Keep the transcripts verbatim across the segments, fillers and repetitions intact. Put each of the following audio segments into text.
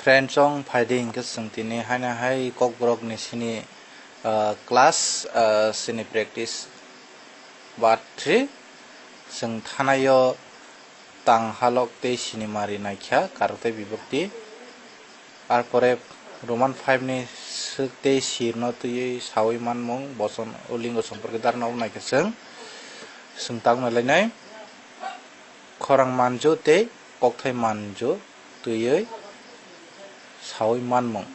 Friend chong phaidi hinkhe chwng tini haina hai kokborok ni sini, ah, class, ah, sini practice part three. Chwng thanaio tang halok tei sinimari naikha karok tei bibokti. Arpore Roman five ni swk tei sirno twiwi sawi manmung boson o lingo somporke dharna o naikha chwng. Chwng tabuk nailainai khorang manju tei kokthai manju twiwi sawi manmung,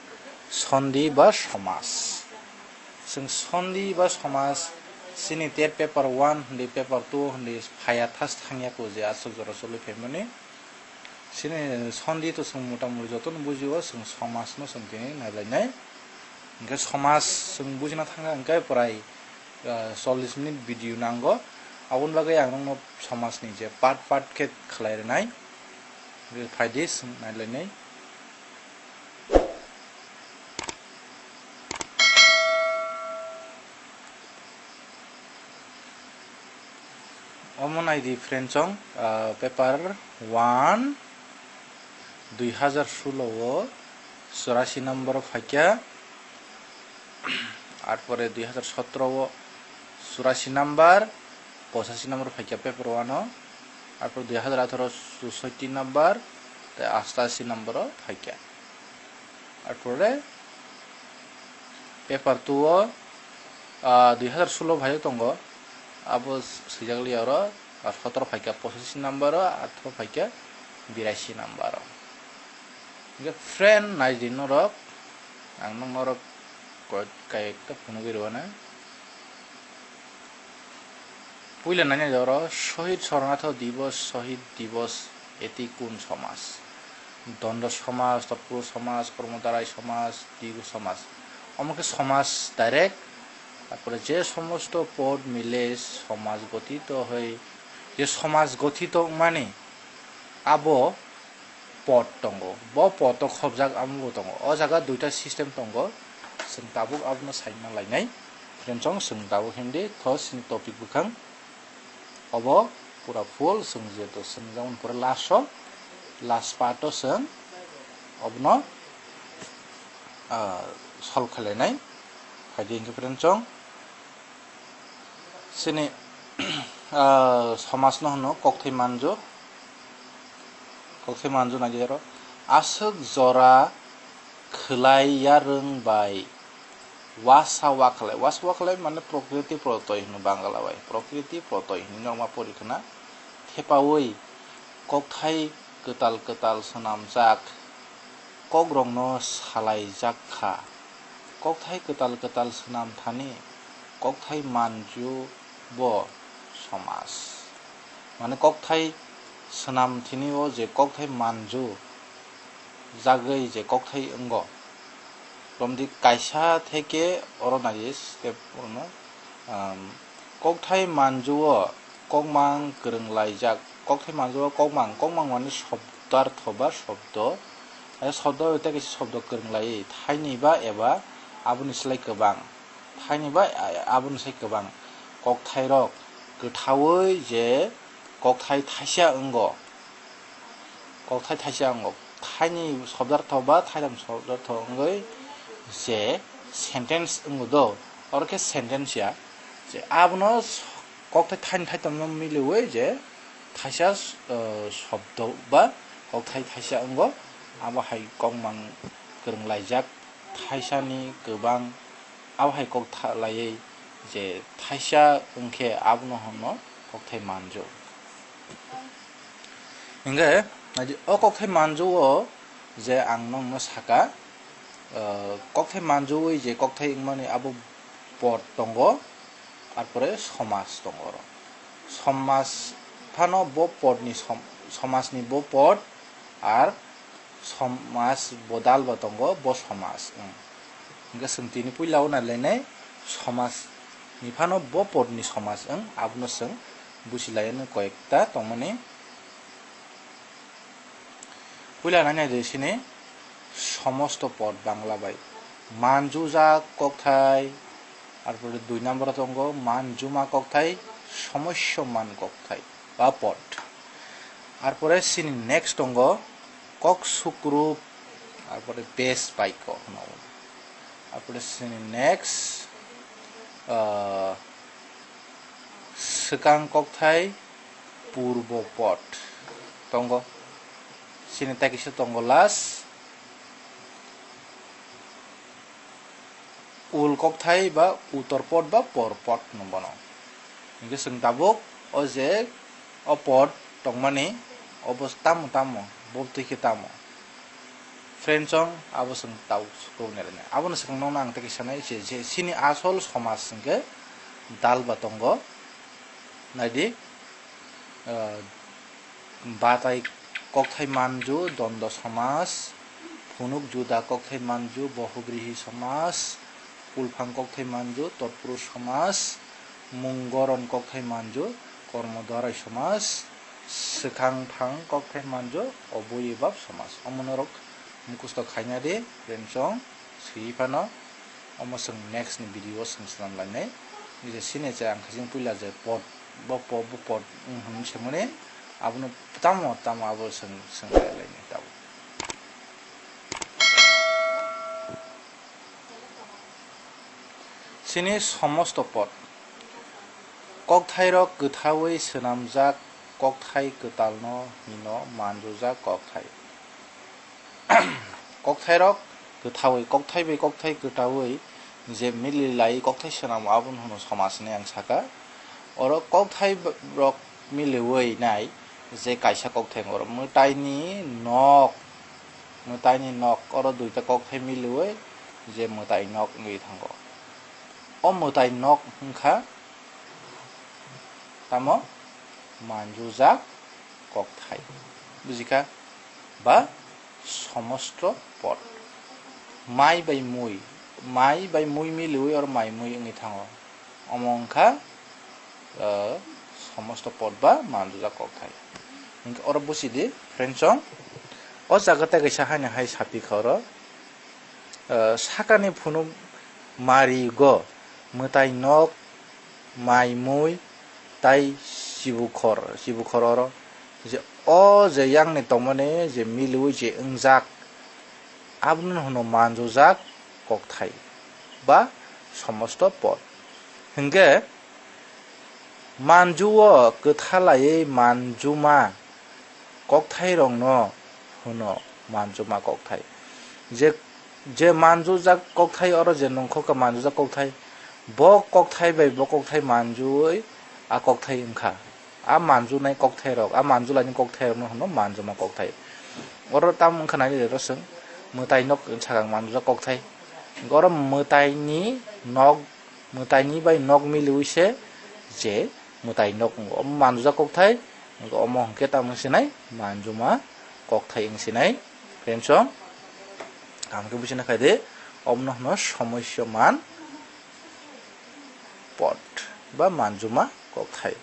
sondi ba somaj. Chwng sondi ba somaj chini tet paper one hindi, paper two hindi phaiya thas thangya ko je aswk jora choli phaimani. Chini sondi to chwng mota moti jotono bujio, chwng somajno chwng tini nailainai. Hinkhe somaj chwng bujina thangkha hinkhe prai, ah, chollish minute video nango. Aboni bagwi ang nokno somajni je part part khe khlai rwnai. Hinkhe phaidi chwng nailainai. Omo naidi friend chong, ah, paper one, dui hazar sulo o churasi number o phaikha, arpore dui hazar sotro o churasi number, pochashi number phaikha paper one o, arpore dui hazar atharo chushotti number, tei astashi number o phaikha. Arpore paper two o, ah, dui hazar sulo phaiyo tongo, abo swijak liya oro, ah, sotro phaikha pochashi number o, atharo phaikha birashi number o. Hinkhe friend naidi norok, ang norok koi-, kayekta phunugwi rwna. Puila nani oro Shohid Sornath Divos, Shohid Divos eti kun somaj? Dondo somaj, Totpuru somaj, Kormodarai somaj, Digu somaj. Omo khe somaj direct, tarpore je somosto pod mile somaj gotito hoi, je somaj gotito wngmani abo pod tongo, bo pod o khobjak amo bo tongo. O jaga duita system tongo, chwng tabuk abono saima lainai. Friend chong chwng tabuk hindi tho chini topic bwkhang obo pura full chwng jeto chwng jemon pura last o, last part o chwng obono, ah, solve khlainai. Phaidi hinkhe friend chong. Chini, ah, somajno hwno kokthai manju. Kokthai manju naidi oro. Aswk jora khwlai yarwng bai uasa wakhlai. Uasa wakhlai mane prokriti protoi hwno Bangla bai. Prokriti protoi hwnwi norma pori khna. Thepaui kokthai kwtal kwtal swnamjak kokrokno salaijak kha. Kokthai kwtal kwtal swnam thani kokthai manju bo somaj. Mane kokthai swnam thini o je kokthai manju jagwi je kokthai wngo. Romdi kaisa theke oro nai step orono, um, kokthai manju o kokmang kwrwng laijak. Kokthai manju o kokmang, kokmang mane sobdartho ba sobdo. Ai sobdo tei kaisa sobdo kwrwng laiwi thaini ba eba aboni slai kwbang. Thaini ba, a-, aboni sai kwbang kokthairok kwthaui je kokthai thaisa wngo. Kokthai thaisa wngo. Thaini sobdartho ba thaitham sobdartho wngwi je sentence wngo do, oro khe sentence ya. Je abono s-, kokthai thaini thaitham no miliui je thaisa, uh, sobdo ba kokthai thaisa wngo. Abo hai kokmang kwrwng laijak. Thaisani kwbang abo hai kok tha-, laiwi je thaisa wngkhe abono hwno kokthai manju. Hinkhe naidi o kokthai manju o je ang nokno saka, ah, kokthai manjuwi je kokthai wngmani abo pod tongo, arpore somaj tongo oro. Somaj phano bo podni som-, somajni bo pod ar somaj bodal bo tongo, bo somaj wng. Hingke chwng tini puila o nailainai somaj ni phano bo podni somaj wng, abono chwng bujilaino koyekta tongmani. Puila nainai de sini somosto pod Bangla bai manjujak kokthai, arpore dui number o tongo manjuma kokthai, somosyoman kokthai ba pod. Arpore sini next tongo kok sukrup, Apore base baikho hwno. Apore sini next, ah, swkang kokthai purbo pod tongo. Sini tai kisa tongo last. Ul kokthai ba utor pod ba por pod hwno bono. Hinkhe chwng tabuk o je o pod tongmani obo tamo tamo, bo twi khe tamo. Friends song abo chwng tabuk sukro nai rwnai. Abono swkang nokno ang tei kisa nai je, je chini asol somaj hinkhe dal ba tongo. Naidi, ah, batai kokthai manju, dondo somaj, phunuk juda kokthai manju, bohugrihi somaj, kulphang kokthai manju, totpurush somaj, mung goron kokthai manju, kormo dwarai somaj, swkang phang kokthai manju, oboi bab somaj. Omo norok mukhusto khaina di, friends song. Swi phano omo chwng next ni video o chwng swnam lainai. Je sini je ang khajing puila je pod, bo pod, bo pod wng hwnwi swmani, abono tamo tamo abo chwng, chwng lai lainai tabuk. Sini somosto pod. Kokthairok kwthaui swnamjak kokthai kwtalno hino manjujak kokthai. Kokthairok kwthaui, kokthai bai kokthai kwtaui je mili lai kokthai swnamo, abono hwno somaj hinwi ang saka. Oro kokthai b-, rok miliui nai je kaisa kokthai, oro mwtaini nok, mwtaini nok, oro duita kokthai miliui je mwtai nok wngwi thango. O mwtai nok wngkha tamo manjujak kokthai, bujikha? Ba somosto pod. Mai bai mui, mai bai mui miliui oro mai mui wngwi thango. Omo wngkha, eh, somosto pod ba manjujak kokthai. Hinkhe oro buchidi, friends song, o jaga tei kaisa haino hai sapikha oro, eh, sakani phunuk marigo mwtai nok, mai mui, tai chibukhor, chibukhor oro je o je yakni tongmani je miliui je wngjak, abono hwno manjujak kokthai ba somosto pod. Hinkhe manjuo kwthalaiwi manjuma kokthairokno hwno manjuma kokthai. Je, je manjujak kokthai, oro je nongkhorkha manjujak kokthai, bo kokthai bai bo kokthai manjuui a kokthai wngkha. A manjunai kokthairok, a manjulaini kokthairokno hwno manjuma kokthai. Oro tamo wngkha nai le rosong mwtai nok sakang manjujak kokthai. Oro mwtaini nok, mwtaini bai nok miliui se je mwtai nok wngo. Omo manjujak kokthai, omo hwnkhe tamo sinai manjuma kokthai wng sinai. Friends song, tamo khe buchina khai di, omono hwno somoisya man pod ba manjuma kokthai.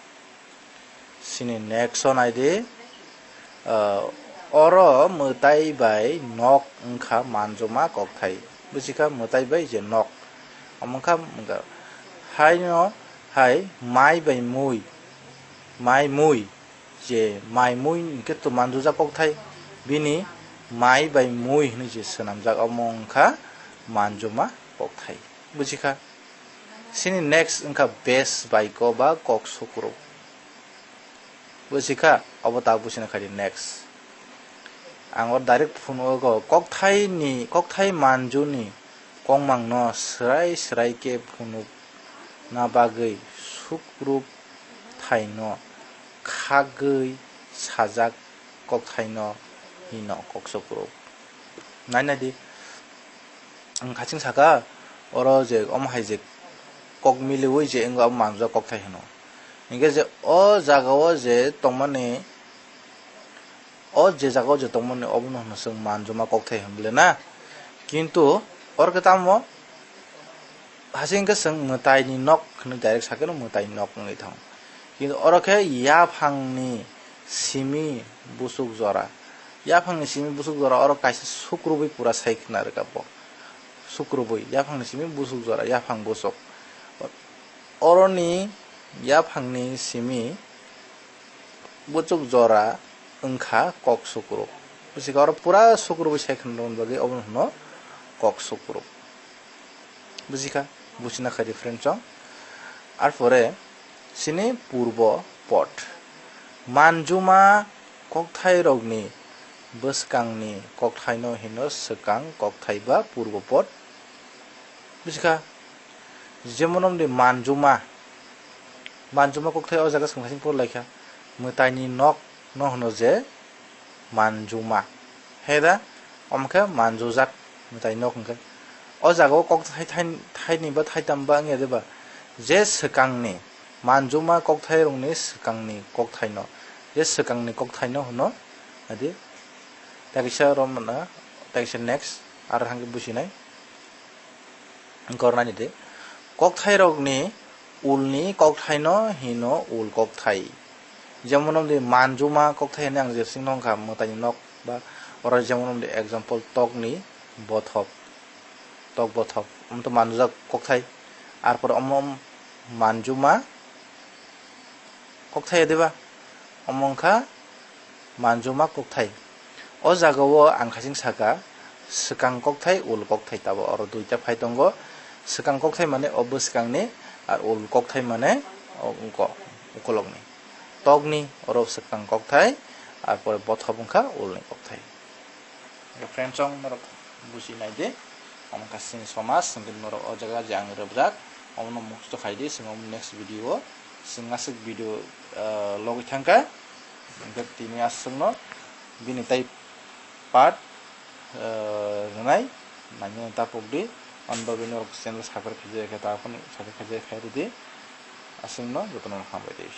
Sini next o nai di, ah, oro mwtai bai nok wngkha manjuma kokthai. Buchikha mwtai bai je nok. Omo wngkha, wngkha. Haino hai mai bai mui, mai mui, je mai mui hinkhe to manjujak kokthai. Bini mai bai mui hinwi je swnamjak, omo wngkha manjuma kokthai. Buchikha? Sini next wngkha base baiko ba kok sukruk. Buchikha? Obo ta buchina khai di next. Ang o direct phunuk o kokthai ni, kokthai manju ni kongmang no swrai swrai khe phunuk na bagwi sukruk thai no khagwi sajak kokthai no hino kok sukruk. Nai nai di. Ang khaching saka, oro je omo hai je kok miliui je wngkha, abo manjak kokthai hino. Hinkhe je o jaga o je tongmani, o je jaga o je tongmani, obono hino chwng manjuma kokthai hwn bole na. Kintu oro khe tamo, hasing khe chwng mwtai ni nok hwnwi direct sakhe no mwtai nok wngwi thango. Kintu oro khe yaphang ni simi busuk jora. Yaphang ni simi busuk jora oro kaisa sukrubui pura sai khna rwkha bo. Sukrubui, yaphang ni simi busuk jora, yaphang busuk. Oro ni yaphang ni simi busuk jora wngkha kok sukruk. Bujikha, oro pura sukrubwi sai khna rwmani bagwi obono hwno kok sukrub. Bujikha, buchina khai di friend chong. Arpore chini purbo pod. Manjuma kokthairokni bwskangni kokthaino hino swkang kokthai ba purbo pod. Bujikha, jemon omdi manjuma. Manjuma kokthai o jaga swkang sing por laikha. Mwtaini nok no hwno je manjuma. Heda, omkhe manjujak mwtai nok hwnkhe. O jaga o kok thai-, thai-, thaini ba thaitam ba wngya de ba? Je swkangni manjuma kokthairokni swkangni kokthaino. Je swkangni kokthaino hwno, adi, takisa romna, takisa next, ar hwnkhe businai. Gornani de. Kokthairokni ulni kokthaino hino ul kokthai. Jemon omdi manjuma kokthai hinwi ang jesing nongkha mwtaini nok ba oro jemon omdi example tokni bothop. Tok bothop. Omo to manjujak kokthai. Arpor omo manjuma kokthai diba? Omo wngkha manjuma kokthai. O jaga o ang khasing saka swkang kokthai, ul kokthai, tabo oro duita phai tongo. Swkang kokthai mane o bwskangni, ar ul kokthai mane o wngko ukolokni. Tokni oro swkang kokthai, ar pore bothop wngkha ulni kokthai. Friend chong norok buji nai di, omo kha chini somaj, hwnkhe norok o jaga je ang rwbwjak, omono mukhsto khai di, chwng omo next video o, chwng aswk video, ah, logwi thangkha, hwnkhe tini aswkno bini tai part, ah, rwnai, nainani tapok di, ani bagwi norok channel subscribe khaijak khe ta phano subscribe khaijak khe rw di, aswkno jotono hambai tei.